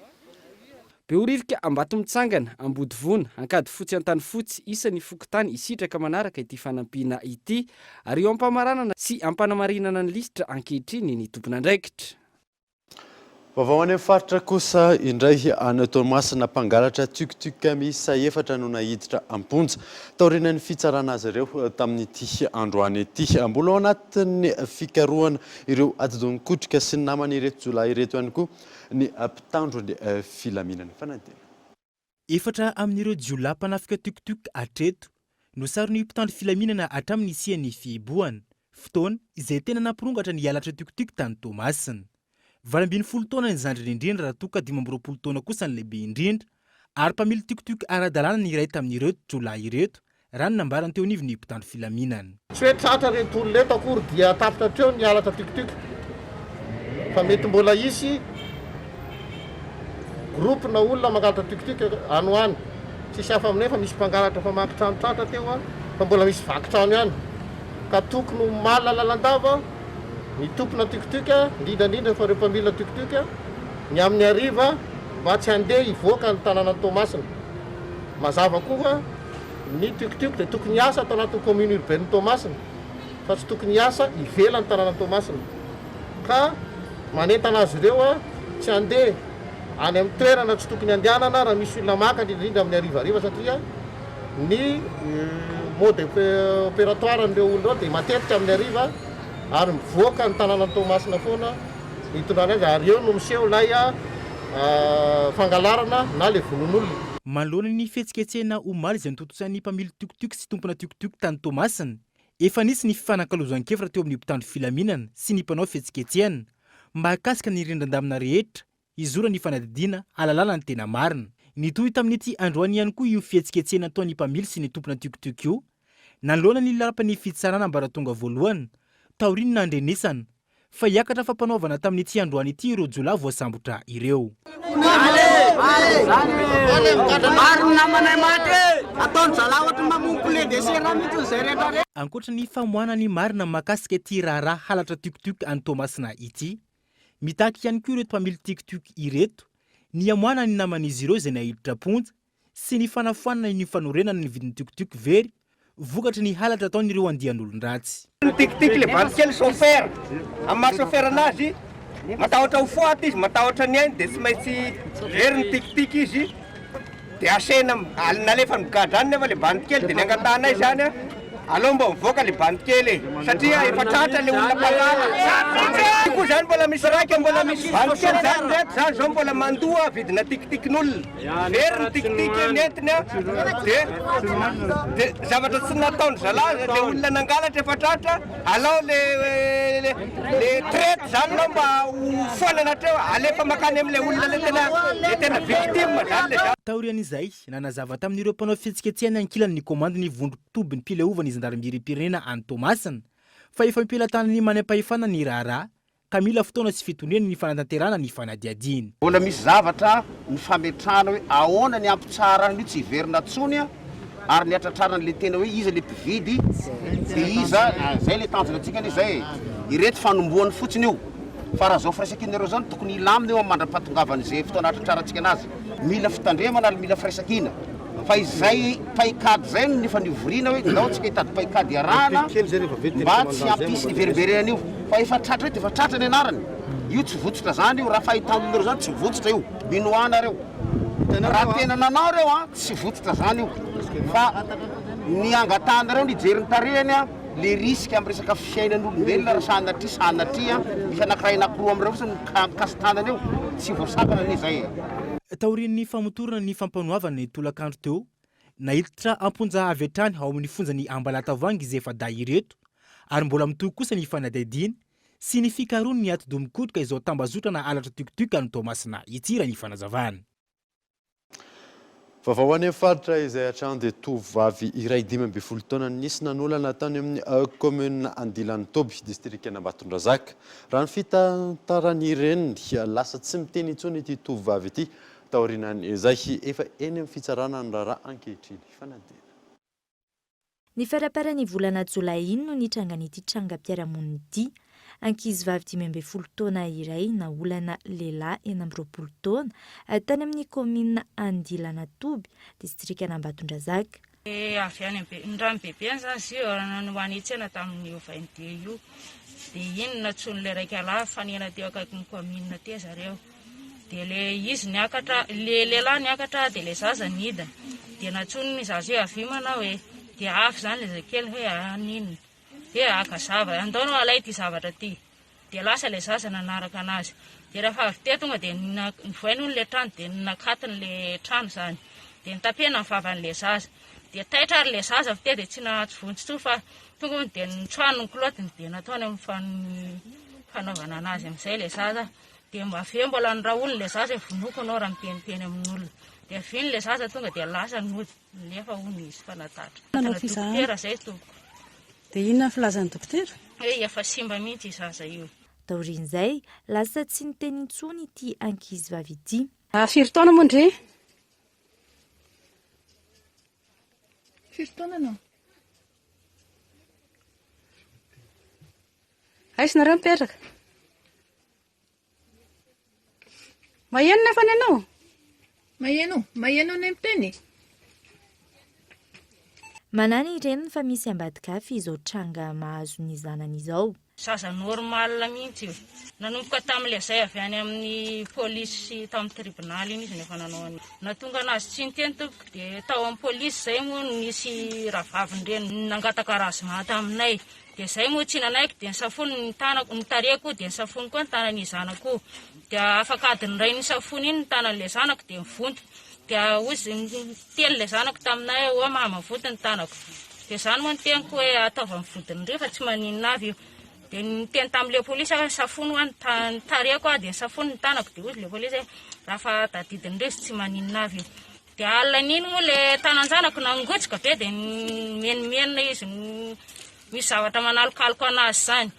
Behoririka Ambatomitsangana, Ambodivona, Ankadifotsy Antanifotsy, isan'ny fokontany hisitraka manaraka ity fanampiana ity ary eo am-pamaranana sy am-panamarinana ny lisitra ankehitriny ny tompon'andraikitra. Vaovao any amin'ny faritra kosa indray any Toamasina, mpangalatra tuc-tuc miisa efatra no naiditra am-ponja taorian'ny fitsarana azy ireo tamin'ity androany ity. Mbola ao anatin'ny fikarohana ireo atidoha nikotrika sy ny namany ireto jiolahy ireto ihany koa ny mpitandro ny filaminana. Fanadihadiana. Efatra amin'ireo jiolahy mpanafika tuc-tuc hatreto no saron'ny mpitandro filaminana hatramin'ny nisian'ny fihibohana, fotoana izay tena nampirongatra ny halatra tuc-tuc tany Toamasina. 18 taona ny zandriny indrindra raha toa ka 25 taona kosa ny lehibe indrindra ary mpamily tuc-tuc ara-dalàna ny iray tamin'ireto jiolahy ireto raha ny nambarany teo anivon'ny mpitandro filaminana. Tsy hoe tratra ireto olona ireto akory dia tapitra hatreo ny halatra tuc-tuc fa mety mbola hisy groupe na olona mangalatra tuc-tuc any ho any. Tsisy hafa aminay fa misy mpangalatra mpamaky trano tratra teo fa mbola misy vaky trano ihany ka tokony ho malina lalandava ny tompona tuc-tuc indrindra indrindra fa ireo mpamilina tuc-tuc ny amin'ny hariva mba tsy handeha hivoaka ny tanànan'i Toamasina. Mazava koa ny tuc-tuc dia tokony hiasa ato anatin'ny commune urbaine Toamasina fa tsy tokony hiasa ivelan'ny tanànan'i Toamasina ka manentana azy ireo tsy handeha any amin'ny toerana tsy tokony handehanana raha misy olona maka indrindra indrindra amin'ny harivariva satria ny mode opératoire an'ireo olona ireo dia matetika amin'ny hariva ary mivoaka ny tanànan'i Toamasina foana ny hitondrany azy ary eo no miseho ilay fangalarana na ilay vonoan'olona. Manoloana ny fihetsiketsehana omaly izay notontosain'ny mpamily tuc-tuc sy tompona tuc-tuc tany Toamasina, efa nisy ny fifanakalozan-kevitra teo amin'ny mpitandro filaminana sy ny mpanao fihetsiketsehana mahakasika ny rindran-damina rehetra hizoran'ny fanadihadiana hahalalana ny tena marina. Nitohy tamin'ity androany ihany koa io fihetsiketsehana nataon'ny mpamily sy ny tompona tuc-tuc io nanoloana ny lapan'ny fitsarana ambaratonga voalohany taorian'ny nandrenesana fa hiakatra fampanoavana tamin'ity androany ity ireo jiolahy voasambotra ireo. Ankoatra ny famoahana ny marina mahakasika ity raharaha halatra tuc-tuc any Toamasina ity, mitaky ihany koa ireto mpamily tuc-tuc ireto ny hamoahana ny naman'izy ireo izay naiditra am-ponja sy ny fanafoanana ny fanorenana ny vidin'ny tuc-tuc very vokatry ny halatra ataon'ireo andian'olon-dratsy. Ny tikitik le bandy kely chauffeur, amin'ny maha chauffeur anazy matahotra ho faty izy, matahotra ny ainy dia tsy maintsy very ny tikitik izy dia asaina nalefany migadra any nefa le bandy kely dia ny angatahanay zany a aleo mba mivoaka le bandy kely e satria efa tratra le olona mpangalatra, io koa zany mbola misy raika mbola misy bandy kely zany reto zany zao mbola mandoa vidina tikitik'olona. Very ny tikitik nentiny a, de de zavatra tsy nataon-dry zalahy le olona nangalatra efa tratra, alao le le le traite zany alao mba ho foanana hatreo, alefa makany amle olona le tena le tena victime zany le zavatra. Taorian'izay, nanazava tamin'ireo mpanao fihetsiketsehana ankilany ny komandin'ny vondron-tobim-pileovan'ny zandarimeriam-pirenena any Toamasina fa efa am-pelatanan'ny manam-pahefana ny raharaha ka mila fotoana sy fitoniana ny fanatanterahana ny fanadihadiana. Mbola misy zavatra ny fametrahana hoe ahoana ny hampitsahara an'io tsy hiverina tsony ary ny hatratrarana le tena hoe iza le mpividy de iza, zay le tanjona antsika anie zay e! Ireto fanombohany fotsiny io fa raha zao firaisankinareo zao no tokony hilamina eo mandra-pahatongavan'izay fotoana hatratrarantsika anazy. Mila fitandremana ary mila firaisankina. Fa izay paikady izay no efa nivoriana hoe ndao tsika hitady paikady iarahana mba tsy hampisy hiverimberenana io. Fa efa tratra io dia efa tratra ny anarany. Io tsy votsotra zany io, raha fahitan'olona ireo zany tsy votsotra io. Minoa nareo. Raha tena nanao reo an, tsy votsotra zany io. Fa ny angatahanareo ny hijery ny tarehiny an, le risque amin'ny resaka fiainan'olombelona raha sanatria sanatria misy anakiray anakiroa amin'ireo fotsiny mikasi-tanana eo, tsy voasakana anie zay e. Taorian'ny famotorana ny fampanoavana ny tolakandro teo, naiditra am-ponja avy hatrany ao amin'ny fonjan'i Ambalatavoahangy izy efa-dahy ireto ary mbola mitohy kosa ny fanadihadiana sy ny fikarohana ny atidoha mikotroka izao tambazotrana halatra tuc-tuc any Toamasina ity raha ny fanazavana. Vaovao any amin'ny faritra izay hatrany dia tovovavy iray 15 taona nisy nanolana tany amin'ny kaominina Andilanitoby, distrikan'Ambatondrazaka. Raha ny fitantaran'ny reniny, lasa tsy miteny intsony ity tovovavy ity taorianan'izay. Efa eny amin'ny fitsarana ny raharaha ankehitriny. Fanadihadiana. Ny faramparan'ny volana jolay iny no nitrangan'ity trangam-piarahamonina ity. Ankizivavy 15 taona iray naolana lehilahy 26 taona tany amin'ny kaominina Andilanatoby, distrikan'Ambatondrazaka. Avy any am-be, ny rano bebeny zany izy io no any an-tsena tamin'io vingt-deux io. Dia iny no nantsoin'ilay raika lahy fa niaina teo akaikin'ny kaominina teo zareo. Dia le izy niakatra, le lehilahy niakatra dia le zaza nidina. Dia nantsoiny ny zaza hoe avia manao e. Dia avy izany le zazakely hoe haninona. Dia haka zavatra, andao anao alay ity zavatra ity. Dia lasa ilay zaza nanaraka anazy. Dia rehefa avy teo tonga dia nivoainy hono ilay trano dia nakatony ilay trano izany. Dia nitapena ny vavan'ilay zaza. Dia taitra ary ilay zaza avy teo dia tsy nahatso vonjy intsony fa tonga hono dia nitsoahany ny kilaotiny dia nataony amin'ny fanaovana anazy amin'izay ilay zaza. Dia avy eo mbola norahoniny ilay zaza hoe vonoiko ianao raha miteniteny amin'olona. Dia avy iny ilay zaza tonga dia lasa nody. Nefa hono izy fa natatra. Nanao fizahana. Dokotera izay tompoko. Dia inona ny filazan'ny dokotera? Hoe efa simba mihitsy io zaza io. Taorian'izay, lasa tsy niteny intsony ity ankizivavy ity. Firy taona moa ndry? Firy taona anao? Aiza nareo mipetraka? Maheno nefa ny anao? Maheno, maheno anay miteny e. Manahy ny reniny fa misy ambadika hafa izao tranga mahazo ny zanany izao. Zaza normal mihitsy io. Nanomboka tamin'ilay zay avy any amin'ny polisy sy tamin'ny tribonaly iny izy no efa nanao an'io. Nahatonga anazy tsy niteny tompoko dia tao amin'ny polisy izay moa no nisy rahavavin-dreniny nangataka razoma taminay. Dia zay moa tsy nanaiky dia nisafony ny tanako, ny tarehiko dia nisafony koa ny tanan'io zanako io. Dia afaka adiny iray nisafony iny ny tanan'ilay zanako dia nivonto. Dia hoy izy, niteny ilay zanako taminay hoe oa mama vonto ny tanako. Dia izany moa ny teniko hoe ataovy amin'ny vodiny ry fa tsy maninona avy io. Dia niteny tamin'ilay polisy aho hoe nisafony hoa ny tarehiko aho dia nisafony ny tanako. Dia hoy ilay polisy hoe raha fa tadidiny ry izy tsy maninona avy io. Dia alina iny moa le tanan-janako nangotroka be dia nimenomenona izy misy zavatra manalokaloka anazy izany.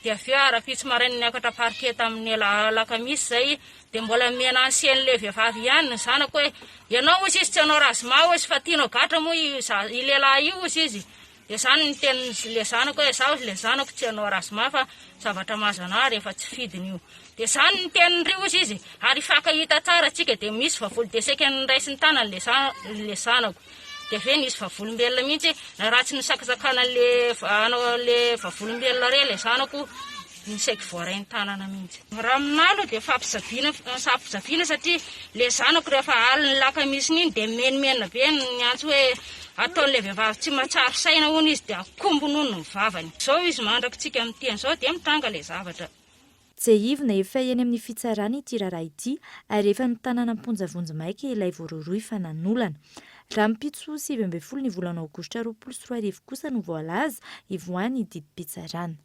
Dia avy eo rahampitso maraina niakatra parquet tamin'ny alakamisy izay dia mbola menacer-n'ilay vehivavy ihany ny zanako hoe ianao hozy izy tsy hanao razima hozy fa tianao gadra moa io lehilahy io hozy izy. Dia izany ny tenin'ilay zanako hoe izaho ilay zanako tsy hanao razima fa zavatra mahazo anah rehefa tsy fidiny io. Dia izany ny tenin'ry hozy izy ary hifankahita tsara tsika dia misy vavolo dia saika niraisin'ny tanany ilay zanako. Dia avy eo nisy vavolombelona mihitsy na raha tsy nisakasakana an'ilay vavolombelona re ilay zanako Ny saiky voarain'ny tanana mihitsy. Raha aminah aloha dia fampijaviana fampijaviana satria le zanako rehefa alin'ny lakamisiny iny dia mimenomenona be niantso hoe ataon'ilay vehivavy tsy mahatsary saina hono izy dia akombony hono ny vavany. Zao izy mandrakitsika miteny zao dia mitranga le zavatra. Tsiahivina efa eny amin'ny fitsarana ity raharaha ity ary efa notanana am-ponja vonjimaika ilay voarohirohy fa nanolana. Rahampitso 19 ny volana aogositra 2020 kosa no voalaza hivoahan'ny didim-pitsarana.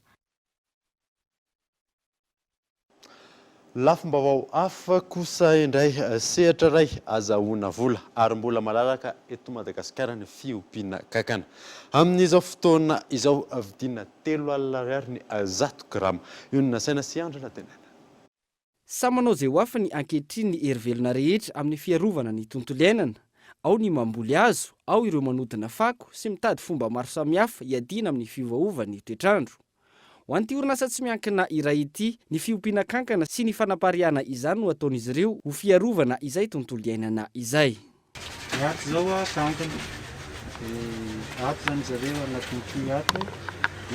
Lafim-baovao hafa kosa indray, sehatra iray azahoana vola ary mbola malalaka eto Madagasikara ny fiompiana kankana. Amin'izao fotoana izao, vidiana 30 ariary ny 100 grama. Io no nasaina sy Andry Nantenaina. Samy manao izay ho afany ankehitriny ny hery velona rehetra amin'ny fiarovana ny tontolo iainana. Ao ny mamboly hazo, ao ireo manodina fako sy mitady fomba maro samihafa hiadiana amin'ny fiovaovan'ny toetr'andro. Ho an'ity orinasa tsy miankina iray ity, ny fiompiana kankana sy ny fanapariahana izany no ataon'izy ireo ho fiarovana izay tontolo iainana izay. Ny ato izao a kankana, dia ato izany zareo anatin'ity ato,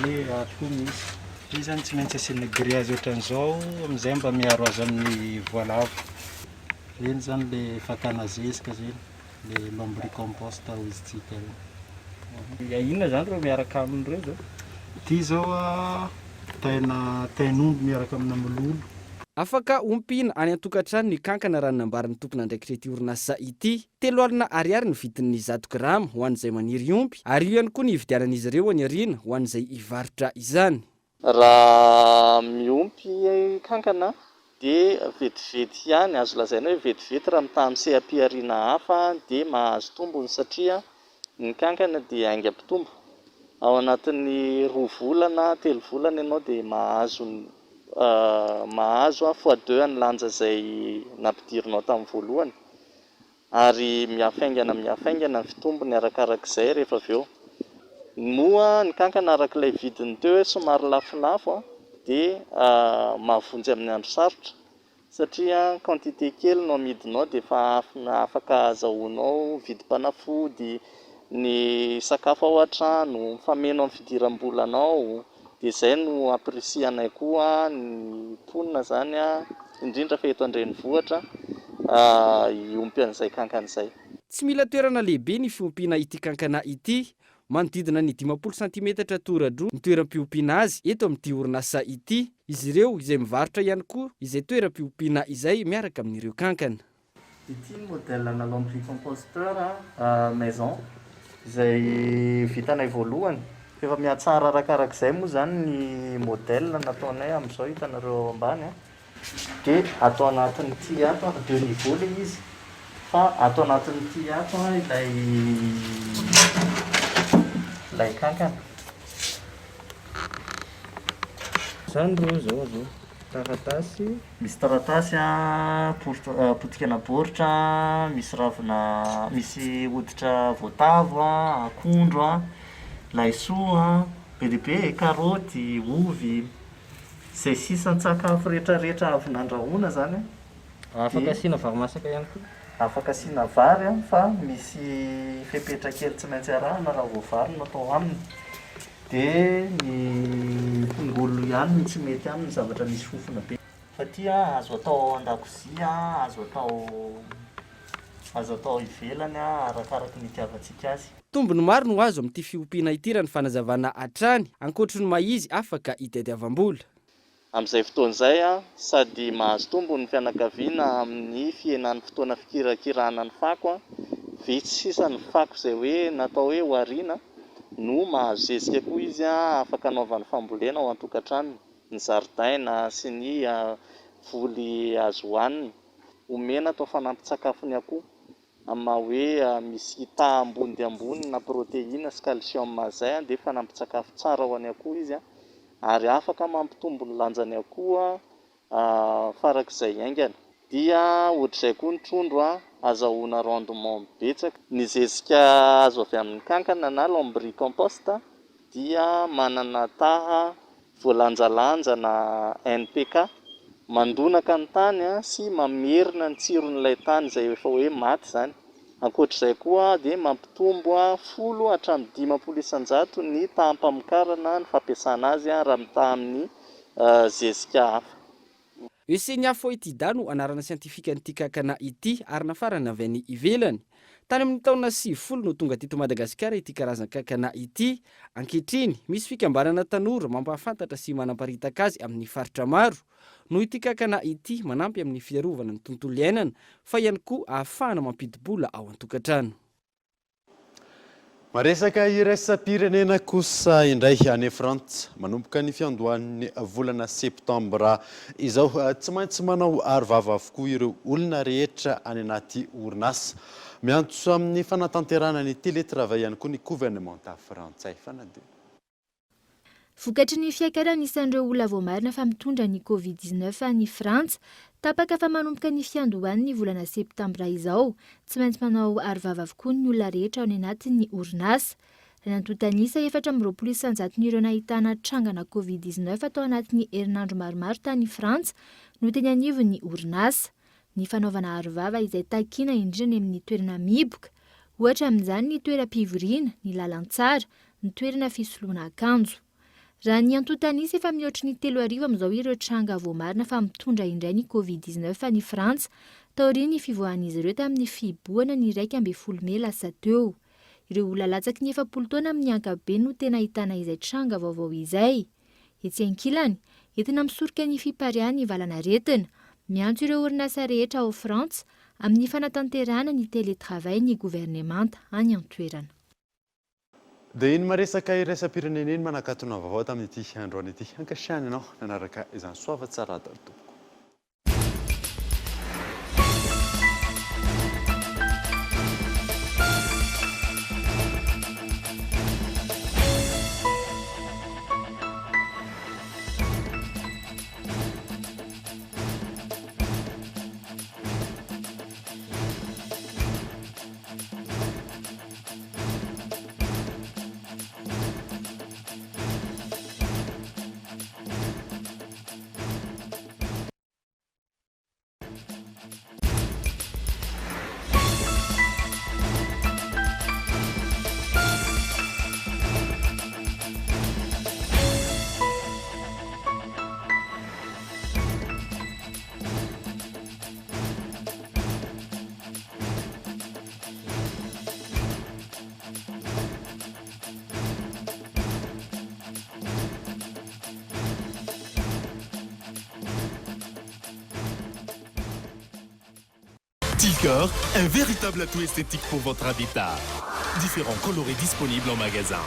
dia ato koa misy. Ity izany tsy maintsy asiana grillage ohatran'izao amin'izay mba miaro azy amin'ny voalavo. Ireny izany ilay fakana zezika izay. Le lombricompost hoy isika io. Dia inona izany ireo miaraka aminy ireo izao? Ity izao a, taina tain'omby miaraka amina mololo. Afaka ompiana any an-tokantrano ny kankana raha ny nambaran'ny tompon'andraikitra ity orinasa ity. 30 ariary ny vidin'ny 100 grama ho an'izay maniry hiompy ary io ihany koa ny hividianan'izy ireo any aoriana ho an'izay hivarotra izany. Raha miompy kankana dia vetivety ihany, azo lazaina hoe vetivety raha mitaha amin'ny seha-pihariana hafa dia mahazo tombony satria ny kankana dia haingam-pitombo. Ao anatin'ny roa volana, telo volana ianao dia mahazo mahazo fois deux ny lanja izay nampidirinao tamin'ny voalohany. Ary mihafaingana mihafaingana ny fitombony arakarak'izay rehefa avy eo. Moa ny kankana arak'ilay vidiny teo hoe somary lafolafo dia mahavonjy amin'ny andro sarotra satria quantité kely no amidinao dia efa afaka azahoanao vidim-panafody, ny sakafo ao an-trano, mifameno amin'ny fidiram-bolanao. Dia izay no ampirisihanay koa ny mponina izany indrindra fa eto an-drenivohitra, hiompy an'izay kankana izay. Tsy mila toerana lehibe ny fiompiana ity kankana ity. Manodidina ny 50 santimetatra toradroa ny toeram-piompiana azy eto amin'ity orinasa ity. Izy ireo izay mivarotra ihany koa izay toeram-piompiana izay miaraka amin'ireo kankana. Ity ny modèle ana lombricomposteur maison izay vitanay voalohany. Efa mihatsara arakarak'izay moa izany ny modèle nataonay amin'izao hitanareo ao ambany. Dia ato anatin'ity ato, deux niveaux ilay izy, fa ato anatin'ity ato ilay ilay kankana. Izany ireo izao avy eo, taratasy. Misy taratasy an, potikena baoritra, misy ravina, misy hoditra voatavo an, akondro an, laisoa an, be dia be e, karaoty, ovy. Izay sisan-tsakafo rehetrarehetra avy nandrahoina izany an. Afaka asiana vary masaka ihany koa. Afaka asiana vary an, fa misy fepetra kely tsy maintsy arahina raha vao vary no atao aminy. Dia ny tongolo ihany no tsy mety aminy, zavatra misy fofona be. Fa ity an, azo atao ao an-dakozia, azo atao azo atao ivelany an, arakaraky ny itiavantsika azy. Tombony maro no azo amin'ity fiompiana ity raha ny fanazavana hatrany, ankoatry ny maha izy afaka hitadiavam-bola. Amin'izay fotoana izay, sady mahazo tombony ny fianakaviana amin'ny fihenan'ny fotoana fikirakirana ny fako, vitsy sisa ny fako izay hoe natao hoe ho ariana, no mahazo zezika koa izy afaka anaovany fambolena ao an-tokantranony, ny zaridaina sy ny voly azo hohanina. Omena atao fanampin-tsakafon'ny akoho. Amin'ny maha hoe misy taha ambony dia ambony na protéine sy calcium izay dia fanampin-tsakafo tsara ho an'ny akoho izy ary afaka mampitombo ny lanjan'ny akoho farak'izay haingana. Dia ohatr'izay koa ny trondro azahoana rendement betsaka. Ny zezika azo avy amin'ny kankana na lombricompost dia manana taha voalanjalanja na NPK, mandonaka ny tany sy mamerina ny tsiron'ilay tany izay efa hoe maty izany. Ankoatr'izay koa dia mampitombo 10 hatramin'ny 50% ny taham-pamokarana ny fampiasana azy raha mitaha amin'ny zezika hafa. Eisenia foetida no anarana siantifikan'ity kankana ity ary nafarana avy any ivelany. Tany amin'ny taona 90 no tonga teto Madagasikara ity karazan-kankana ity. Ankehitriny, misy fikambanana tanora mampahafantatra sy manamparitaka azy amin'ny faritra maro. Noho ity kankana ity manampy amin'ny fiarovana ny tontolo iainana fa ihany koa ahafahana mampidi-bola ao an-tokantrano. Maresaka iraisam-pirenena kosa indray any Frantsa. Manomboka ny fiandohan'ny volana septambra izao, tsy maintsy manao arovava avokoa ireo olona rehetra any anaty orinasa. Miantso amin'ny fanatanterahana ny télétravail ihany koa ny governemanta frantsay. Fanadino. Vokatry ny fiakaran'ny isan'ireo olona voamarina fa mitondra ny Covid 19 any Frantsa, tapaka fa manomboka ny fiandohan'ny volana septambra izao, tsy maintsy manao arovava avokoa ny olona rehetra ao anatin'ny orinasa. Raha ny antontan'isa, 24 isan-jaton'ireo nahitana trangana Covid 19 tao anatin'ny herinandro maromaro tany Frantsa no teny anivon'ny orinasa. Ny fanaovana arovava izay takiana indrindra any amin'ny toerana mihiboka, ohatra amin'izany ny toeram-pivoriana, ny lalantsara, ny toerana fisoloana akanjo. Raha ny antontan'isa, efa mihoatry ny 3000 amin'izao ireo tranga voamarina fa mitondra indray ny Covid 19 any Frantsa, taorian'ny fivoahan'izy ireo tamin'ny fihibohana ny 11 mey lasa teo. Ireo olona latsaky ny 40 taona amin'ny ankapobeny no tena ahitana izay tranga vaovao izay. Etsy ankilany, entina misoroka ny fipariahan'ny valanaretina. Miantso ireo orinasa rehetra ao Frantsa amin'ny fanatanterahana ny télétravail ny governemanta any an-toerana. Dia iny maresaka iraisam-pirenena iny manakatona vaovao tamin'ity androany ity. Ankasitrahana ianao nanaraka izany. Soava tsara daholo tompoko. Silcor, un véritable atout esthétique pour votre habitat. Différents coloris disponibles en magasin.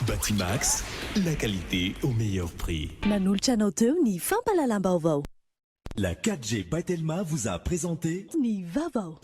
Batimax, la qualité au meilleur prix. Nanolotra anao teo ny fampahalalam-baovao. La 4G by Telma vous a présenté Ny vaovao.